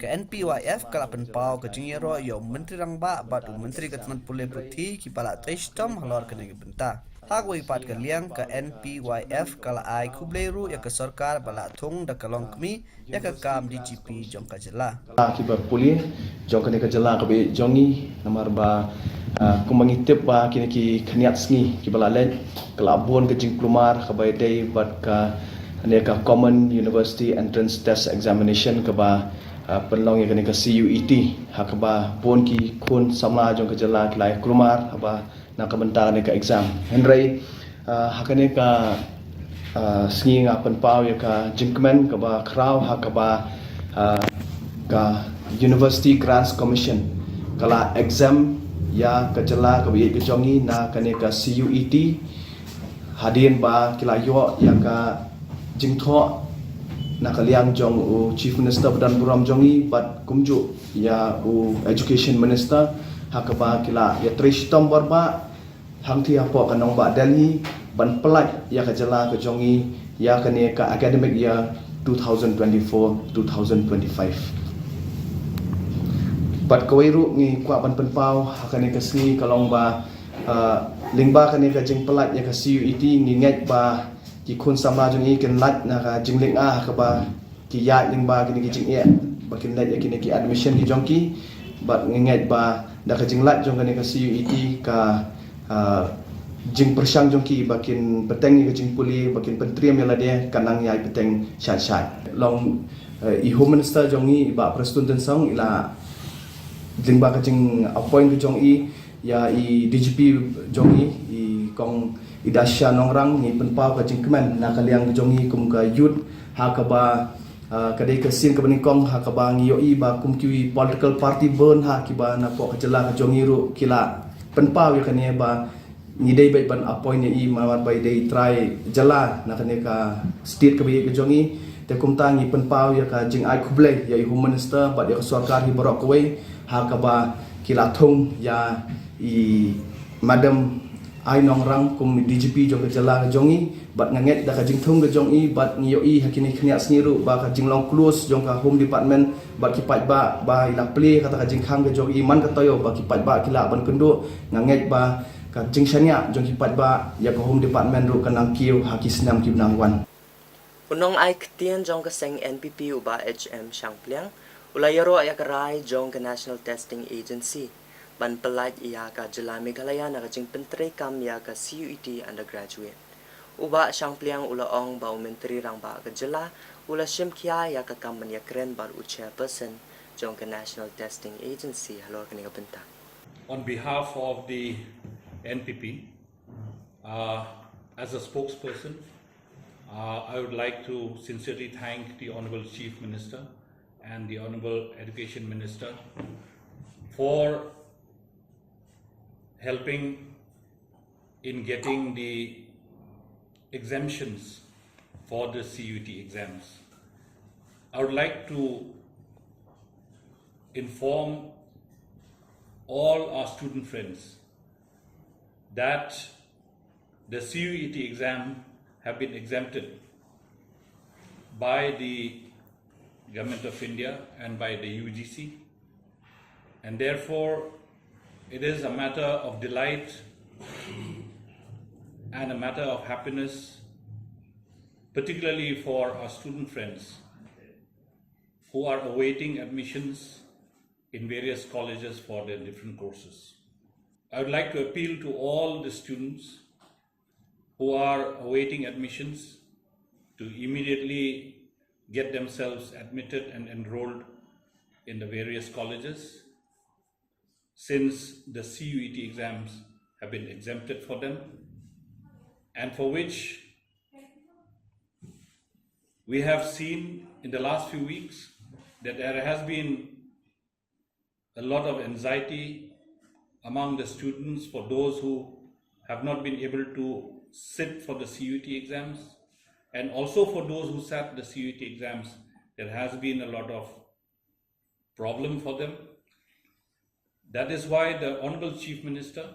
Ka N P Y F ka la pynpaw ka jingïaroh ïa u Myntri Rangbah bad u Myntri ka tnat pule puthi kiba la trei shitom halor kane ka bynta. Ha kawei pat ka liang, ka N P Y F ka la ai khublei ruh ïa ka sorkar ba la thung da ka longkmie ïa ka kam D G P jong ka jylla. Ah, kiba pule jong kane ka jylla kaba ïeit jong ngi, namar ba, ah, kumba ngi tip ba kine ki khyndiat sngi kiba la leit ka la bun ka jingkulmar kaba ïadei bad kane ka Common University Entrance Test Examination kaba, ah, pynlong ïa kane ka C U E T, ha kaba bun ki khun samla jong ka jylla ki la ïa kulmar haba na ka bynta kane ka exam. Hynrei, ah, ha kane ka, ah, sngi nga pynpaw ïa ka jingkmen kaba khraw ha kaba, ah, ka University Grants Commission ka la exempt ïa ka jylla kaba ïeit ka jong ngi na kane ka C U E T, hadien ba ki la ïoh ïa ka jingthoh na ka liang jong u Chief Minister ba don burom jong ngi bad kumjuh ïa u Education Minister, ha kaba ki la ïatrei shitom bor bha hangtei hapoh ka nongbah Delhi ban pyllait ïa ka jylla ka jong ngi ïa kane ka academic year two thousand twenty-four two thousand twenty-five. Bad kawei ruh ngi kwah ban pynpaw ha kane ka sngi ka long ba, ah, lyngba kane ka jingpyllait ïa ka C U E T, ngi ngeit ba ki khun samla jong ngi kin lait na ka jingleh nga ha kaba ki ïaid lyngba kine ki jingeh ba kin leit ïa kine ki admission ki jong ki. Bad ngi ngeit ba da ka jinglait jong kane ka C U E T, ka, ah, jingpyrshang jong ki ba kin bteng ïa ka jingpule, ba kin pyntriem ïa lade, kan nang ïai bteng shait shait. Long, eh, i Home Minister jong ngi, i Bah Prestone Tynsong, i la, lyngba ka jingappoint ka jong i ïa i D G P jong ngi, i Kong Idasha Nongrang, ngi pynpaw ka jingkmen na ka liang ka jong ngi kum ka youth, ha kaba Ah, ka dei ka sien kaba nyngkong ha kaba ngi ïohi ba kum kiwei political party bun ha kiba na pdeng ka jylla ka jong ngi ruh ki la pynpaw ïa kane ba ngi dei beit ban appoint ïa i namar ba i dei trai jylla na kane ka state kaba ïeit ka jong ngi. Te kumta ngi pynpaw ïa ka jingai khublei ïa i Home Minister bad ïa ka sorkar hi baroh kawei ha kaba ki la thung ïa i Madam Ainongrang kum DGP jong ka jylla ka jong ngi. Bad nga ngeit da ka jingthung ka jong i bad ngi ïohi ha kine khyndiat sngi ruh ba ka jinglong close jong ka Home Department bad ki paidbah ba i la plie kata ka jingkhang ka jong i man ka taïew ba ki paidbah ki lah ban kynduh. Nga ngeit ba ka jingshaniah jong ki paidbah ïa ka Home Department ruh kan nang kiew ha ki snem kiba nang wan. U nongai ktien jong ka seng NPP u Bah H M Shangpliang u la ïaroh ïa ka rai jong ka National Testing Agency ban pyllait ïa ka jylla Meghalaya na ka jingpyntreikam ïa ka CUET undergraduate. U Bah Shangpliang u la ong ba u Myntri Rangbah ka jylla u la shim khia ïa ka kam ban ïakren bad u chairperson jong ka National Testing Agency halor kane ka bynta. On behalf of the NPP, uh, as a spokesperson, uh, I would like to sincerely thank the Honorable Chief Minister and the Honorable Education Minister for helping in getting the exemptions for the CUET exams. I would like to inform all our student friends that the CUET exam have been exempted by the Government of India and by the UGC, and therefore it is a matter of delight and a matter of happiness, particularly for our student friends who are awaiting admissions in various colleges for their different courses. I would like to appeal to all the students who are awaiting admissions to immediately get themselves admitted and enrolled in the various colleges, since the CUET exams have been exempted for them, and for which we have seen in the last few weeks that there has been a lot of anxiety among the students for those who have not been able to sit for the CUET exams, and also for those who sat the CUET exams, there has been a lot of problem for them. That is why the Honorable Chief Minister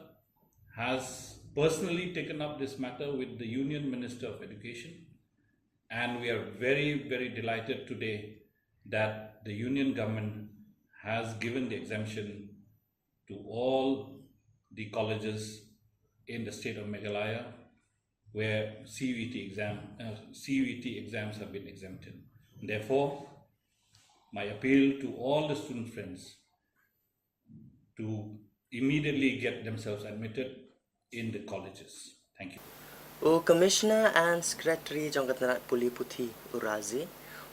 has personally taken up this matter with the Union Minister of Education, and we are very, very delighted today that the Union Government has given the exemption to all the colleges in the state of Meghalaya where CUET exam, uh, CUET exams have been exempted. Therefore, my appeal to all the student friends to immediately get themselves admitted in the colleges. Thank you. U Commissioner and Secretary jong ka tnat pule puthi, u Razi,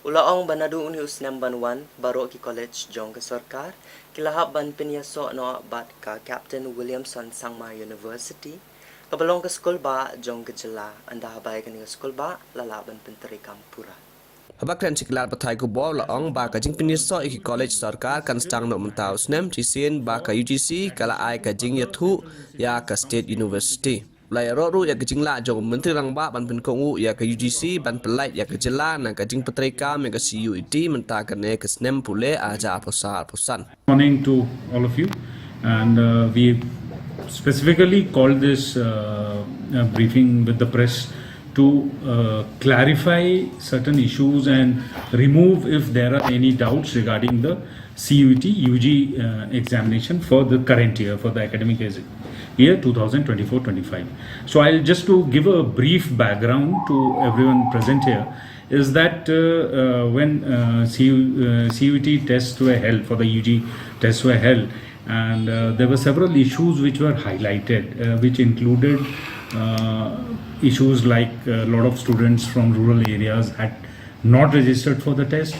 u la ong ba naduh une u snem ban wan, baroh ki college jong ka sorkar ki la hap ban pynïasoh noh bad ka Captain Williamson Sangma University, kaba long ka skul bah jong ka jylla, ynda haba ïa kane ka skul bah la lah ban pyntreikam pura. Haba kren sha ki lad pathai khubor, la ong ba ka jingpynïasoh ïa ki college sorkar kan sdang noh mynta u snem, shisien ba ka UGC ka la ai ka jingïathuh ïa ka State University. La ïaroh ruh ïa ka jinglah jong u Myntri Rangbah ban pynkohnguh ïa ka UGC ban pyllait ïa ka jylla na ka jingpyntreikam ïa ka CUET mynta kane ka snem pule arhajar arphew saw arphew san. Morning to all of you, and uh, we specifically called this uh, uh, briefing with the press to uh, clarify certain issues and remove if there are any doubts regarding the CUET UG uh, examination for the current year, for the academic year two thousand twenty-four twenty-five. So I'll just to give a brief background to everyone present here, is that uh, uh, when uh, CU, uh, CUET tests were held, for the UG tests were held, and uh, there were several issues which were highlighted, uh, which included uh, issues like a lot of students from rural areas had not registered for the test.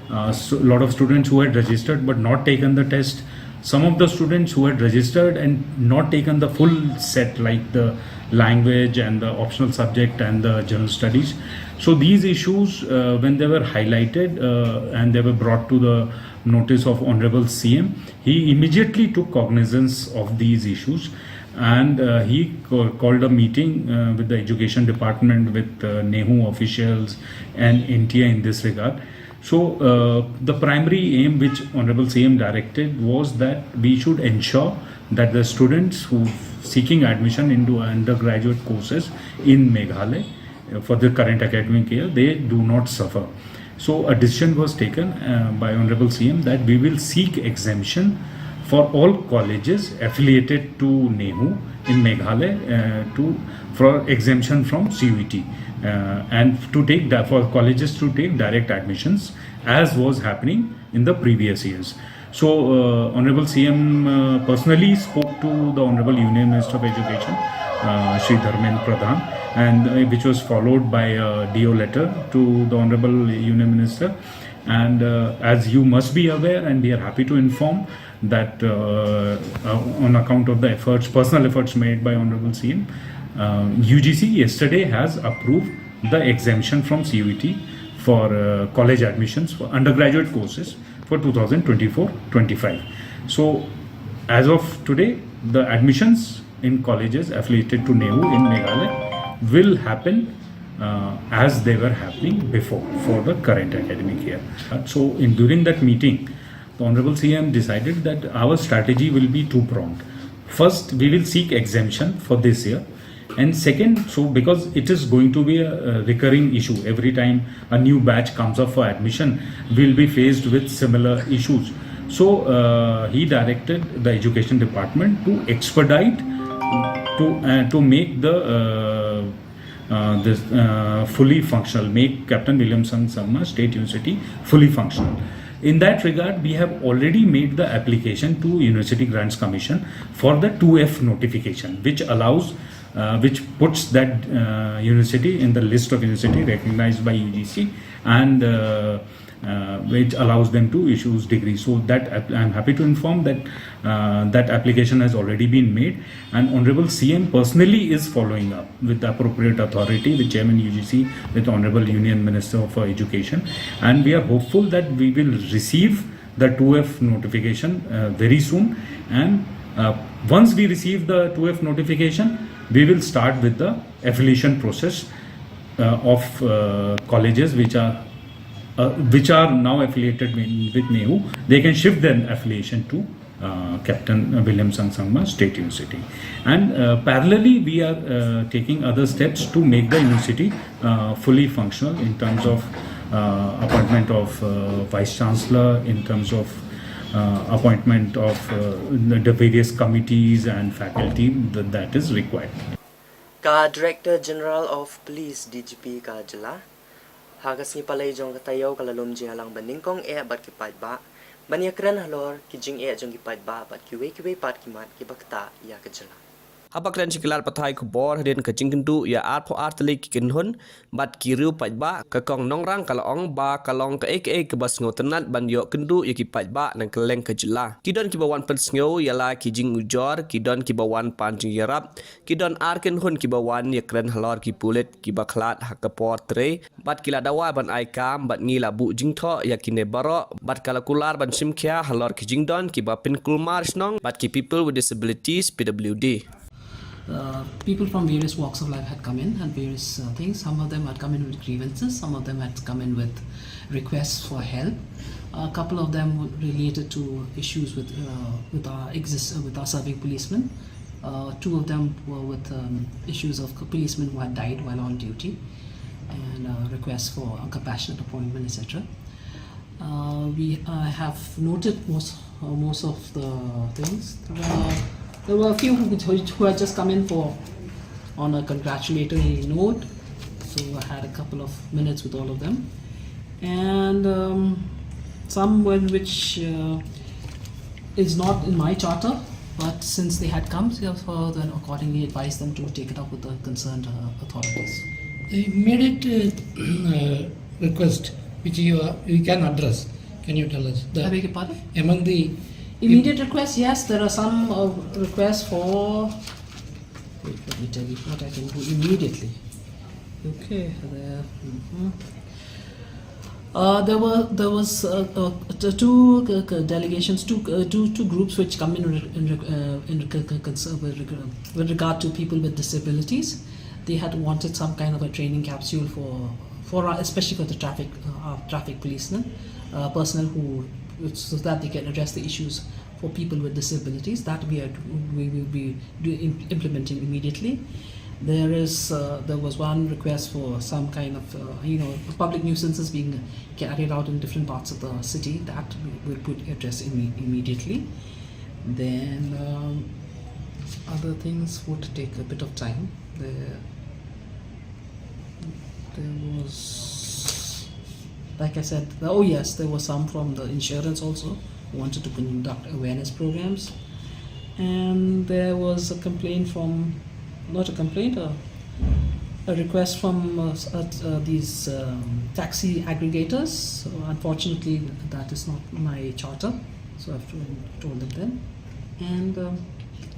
A lot of students who had registered but not taken the test. some of the students who had registered and not taken the full set, like the language and the optional subject and the general studies. So these issues, uh, when they were highlighted, uh, and they were brought to the notice of Honorable C M, he immediately took cognizance of these issues, and uh, he ca- called a meeting uh, with the education department, with uh, NEHU officials and N T I in this regard. So uh, the primary aim which Honorable C M directed was that we should ensure that the students who seeking admission into undergraduate courses in Meghalaya, uh, for the current academic year, they do not suffer. So a decision was taken uh, by Honorable C M that we will seek exemption for all colleges affiliated to NEHU in Meghalaya, uh, to for exemption from C U E T, uh, and to take di- for colleges to take direct admissions, as was happening in the previous years. So, uh, Honorable C M uh, personally spoke to the Honorable Union Minister of Education, uh, Shri Dharmendra Pradhan, and uh, which was followed by a D O letter to the Honorable Union Minister. And uh, as you must be aware, and we are happy to inform that uh, uh, on account of the efforts, personal efforts made by Honorable C M, uh, U G C yesterday has approved the exemption from C U E T for uh, college admissions for undergraduate courses for twenty twenty-four twenty-five. So, as of today, the admissions in colleges affiliated to NEHU in Meghalaya will happen uh, as they were happening before for the current academic year. Uh, So, in during that meeting, the Honorable C M decided that our strategy will be two pronged. First, we will seek exemption for this year, and second, so because it is going to be a, a recurring issue, every time a new batch comes up for admission, we'll be faced with similar issues. So uh, he directed the education department to expedite to uh, to make the uh, uh, this uh, fully functional, make Captain William Sangma Sangma State University fully functional. In that regard, we have already made the application to University Grants Commission for the two F notification, which allows uh, which puts that uh, university in the list of university recognized by U G C, and uh, uh, which allows them to issue degrees. So that app- I'm happy to inform that uh, that application has already been made, and Honorable C M personally is following up with the appropriate authority, with Chairman U G C, with Honorable Union Minister for Education, and we are hopeful that we will receive the two F notification uh, very soon. And uh, once we receive the two F notification, we will start with the affiliation process uh, of uh, colleges which are uh, which are now affiliated with, with NEHU. They can shift their affiliation to uh, Captain William Sangma State University. And uh, parallelly, we are uh, taking other steps to make the university uh, fully functional in terms of uh, appointment of uh, vice chancellor, in terms of uh, appointment of uh, the the various committees and faculty that, that is required. Ka Director General of Police, D G P, ka jylla, ha ka sngi Palei jong ka taïew ka la lum jingïalang ba nyngkong eh bad ki paidbah ban ïakren halor ki jingeh jong ki paidbah bad kiwei kiwei pat ki mat kiba ktah ïa ka jylla. Haba kren sha ki lad pathai khubor hadien ka jingkynduh ïa arphew ar tylli ki kynhun bad ki riew paidbah, ka Kong Nongrang ka la ong ba ka long kaei kaei kaba sngewtynnat ban ïoh kynduh ïa ki paidbah na kylleng ka jylla. Ki don kiba wan pynsngew ïa la ki jingujor, ki don kiba wan pan jingïarap, ki don ar kynhun kiba wan ïakren halor ki pulit kiba khlad ha ka por trei, bad ki la dawa ban ai kam, bad ngi la buh jingthoh ïa kine baroh, bad ka la kular ban shim khia halor ki jingdon kiba pynkulmar shnong bad ki people with disabilities, P W D. Uh, people from various walks of life had come in and various uh, things. Some of them had come in with grievances, some of them had come in with requests for help. A couple of them were related to issues with uh, with our exist uh, with our serving policemen. Uh, two of them were with um, issues of c- policemen who had died while on duty, and uh, requests for a compassionate appointment, et cetera. Uh, we uh, have noted most uh, most of the things. There were, there were a few who, who had just come in for on a congratulatory note, so I had a couple of minutes with all of them, and um, some when which uh, is not in my charter, but since they had come, so then accordingly advised them to take it up with the concerned uh, authorities. The immediate uh, uh, request which you, are, you can address, can you tell us? The, I beg your pardon? Among the Immediate request, yes, there are some uh, requests for. Wait, let me tell you what I can do immediately. Okay, there. Mhm. Uh, there were there was uh, uh, t- two uh, uh, delegations, two uh, two two groups which come in re- in, re- uh, in re- uh, cons- uh, with, reg- with regard to people with disabilities. They had wanted some kind of a training capsule for for uh, especially for the traffic uh, uh, traffic policemen uh, personnel who so that they can address the issues for people with disabilities. That we are we will be do, im- implementing immediately. There is uh, there was one request for some kind of uh, you know public nuisances being carried out in different parts of the city that we would address imme- immediately. Then um, other things would take a bit of time. There, there was, like I said, oh yes, there was some from the insurance also who wanted to conduct awareness programs, and there was a complaint from, not a complaint, a, a request from uh, s- uh, uh, these um, taxi aggregators. So unfortunately, that is not my charter, so I've told, told them then, and um,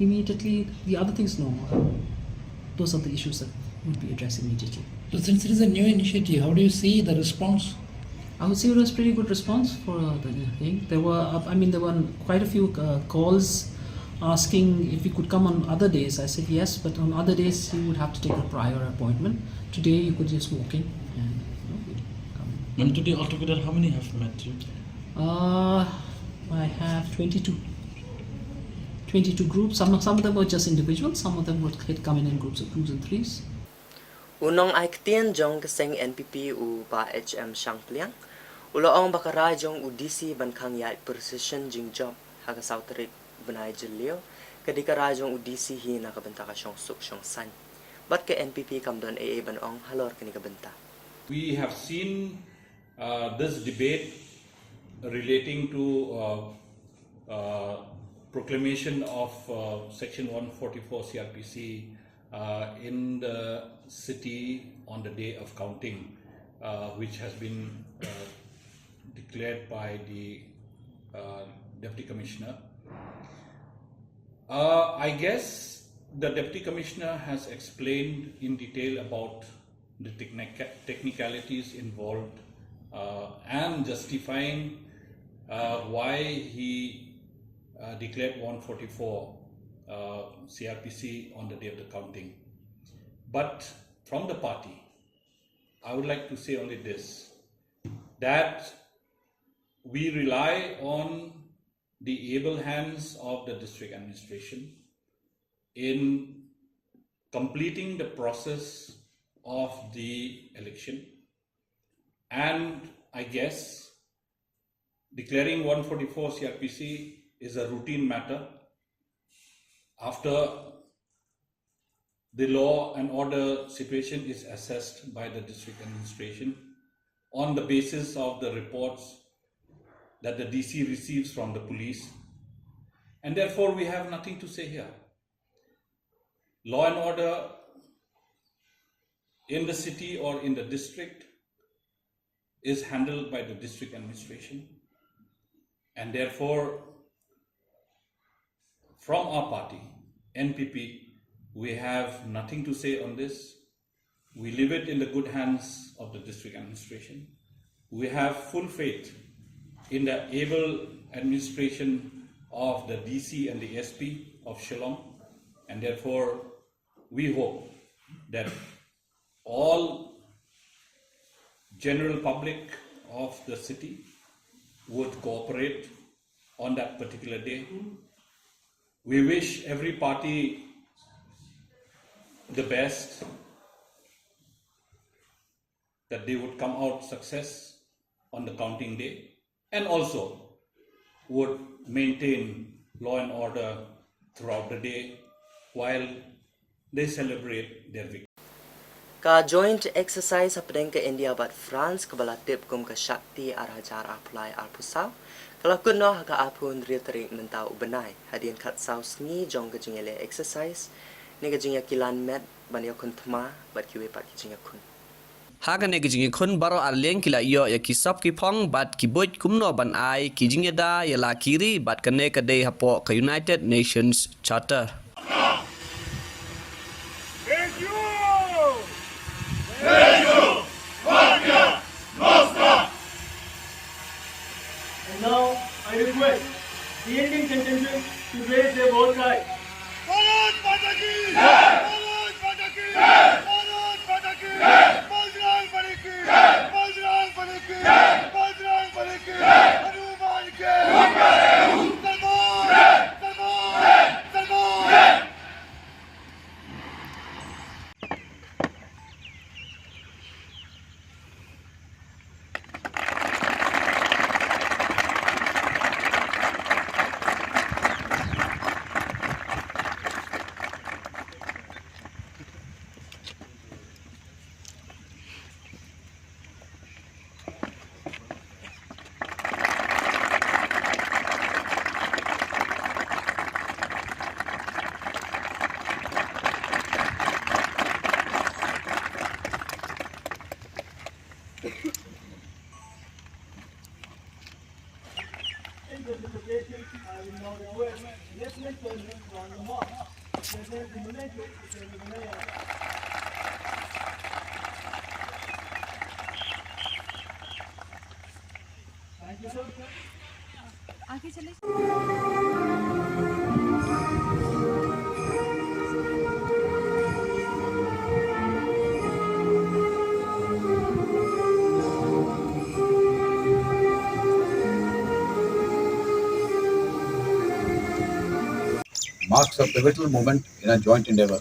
immediately the other things no more. Those are the issues that would be addressed immediately. So since it is a new initiative, how do you see the response? I would say it was pretty good response for uh, the thing. There were, uh, I mean, there were quite a few uh, calls asking if we could come on other days. I said yes, but on other days you would have to take a prior appointment. Today you could just walk in and you know, come. And today altogether, how many have met you? Uh, I have twenty-two. twenty-two groups. Some, some of them were just individuals. Some of them would, had come in in groups of twos and threes. U nong ai ktien jong ka seng N P P u Bah H M Shangpliang u la ong ba ka rai jong u D C ban khang ïaid precision jingjop ha ka saw tarik bnai Jylliew ka dei ka rai jong u D C hi na ka bynta ka shong suk shong saiñ. Bad ka N P P kam don ei ei ban ong halor kane ka bynta. We have seen uh, this debate relating to uh, uh, proclamation of uh, Section one forty-four C R P C uh, in the city on the day of counting, uh, which has been uh, declared by the uh, Deputy Commissioner. Uh, I guess the Deputy Commissioner has explained in detail about the technica- technicalities involved uh, and justifying uh, why he uh, declared one forty-four uh, C R P C on the day of the counting. But from the party, I would like to say only this, that we rely on the able hands of the district administration in completing the process of the election. And I guess declaring one forty-four C R P C is a routine matter after the law and order situation is assessed by the district administration on the basis of the reports that the D C receives from the police. And therefore, we have nothing to say here. Law and order in the city or in the district is handled by the district administration. And therefore, from our party, N P P, we have nothing to say on this. We leave it in the good hands of the district administration. We have full faith in the able administration of the D C and the S P of Shillong, and therefore we hope that all general public of the city would cooperate on that particular day. We wish every party the best, that they would come out success on the counting day, and also would maintain law and order throughout the day while they celebrate their victory. Ka joint exercise hapdeng ka India bad France kaba la tip kum ka Shakti ar hajar arphew lai arphew saw ka la kut noh ha ka arphew hynriew tarik mynta u bnai hadien khatsaw sngi jong ka jingïaleh exercise ne ka jingïakilan met ban ïakhun thma bad kiwei pat ki jingïakhun. Ha kane ka jingïakhun baroh arliang ki la ïoh ïa ki sap ki phong bad ki buit kumno ban ai ki jingïada ïa la ki ri bad kane ka dei hapoh ka United Nations Charter. And now I request the Indian contingent to raise their war cry. भारत माता की जय! भारत माता की जय! भारत माता की जय! बजरंग बली की जय! बजरंग बली की जय! बजरंग बली की जय! हनुमान के सलमान! सलमान! सलमान! Marks a pivotal moment in our joint endeavor.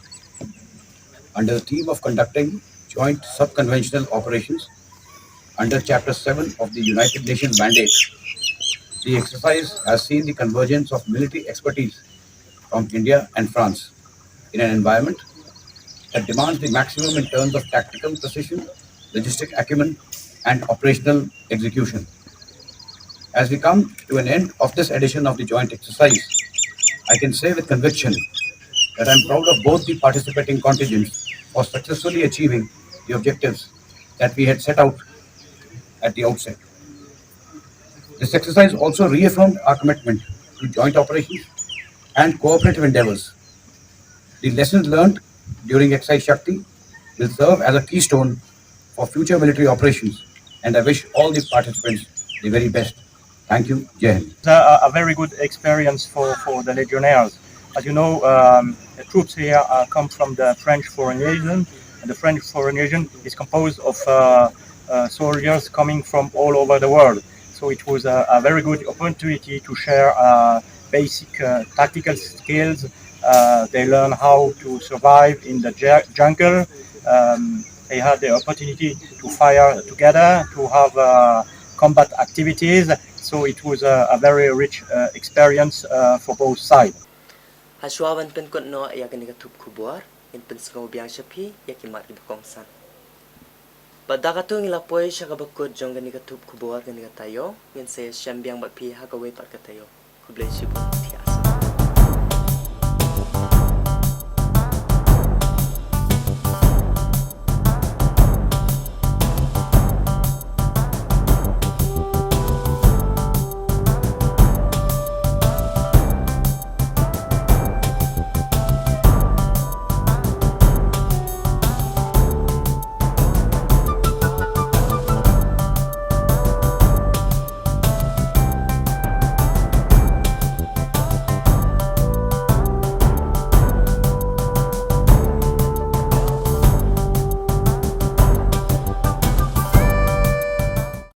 Under the theme of conducting joint subconventional operations under Chapter seven of the United Nations mandate, the exercise has seen the convergence of military expertise from India and France in an environment that demands the maximum in terms of tactical precision, logistic acumen, and operational execution. As we come to an end of this edition of the joint exercise, I can say with conviction that I'm proud of both the participating contingents for successfully achieving the objectives that we had set out at the outset. This exercise also reaffirmed our commitment to joint operations and cooperative endeavors. The lessons learned during Exercise Shakti will serve as a keystone for future military operations, and I wish all the participants the very best. Thank you. Jai Hind. It's a, a very good experience for, for the legionnaires. As you know, um, the troops here uh, come from the French Foreign Legion, and the French Foreign Legion is composed of uh, uh, soldiers coming from all over the world. So it was a, a very good opportunity to share uh, basic uh, tactical skills. Uh, they learn how to survive in the ju- jungle. Um, they had the opportunity to fire together, to have uh, combat activities. So it was a, a very rich uh, experience uh, for both sides. Hashwa ban pynkut noh ïa kane ka thup khubor, ngin pynsngew biang sha phi ïa ki mat kiba kongsan. Bad da katu ngi la poi sha kaba kut jong kane ka thup khubor kane ka taïew, ngin sa ïashem biang bad phi ha kawei pat ka taïew. Khublei shibun, thiah.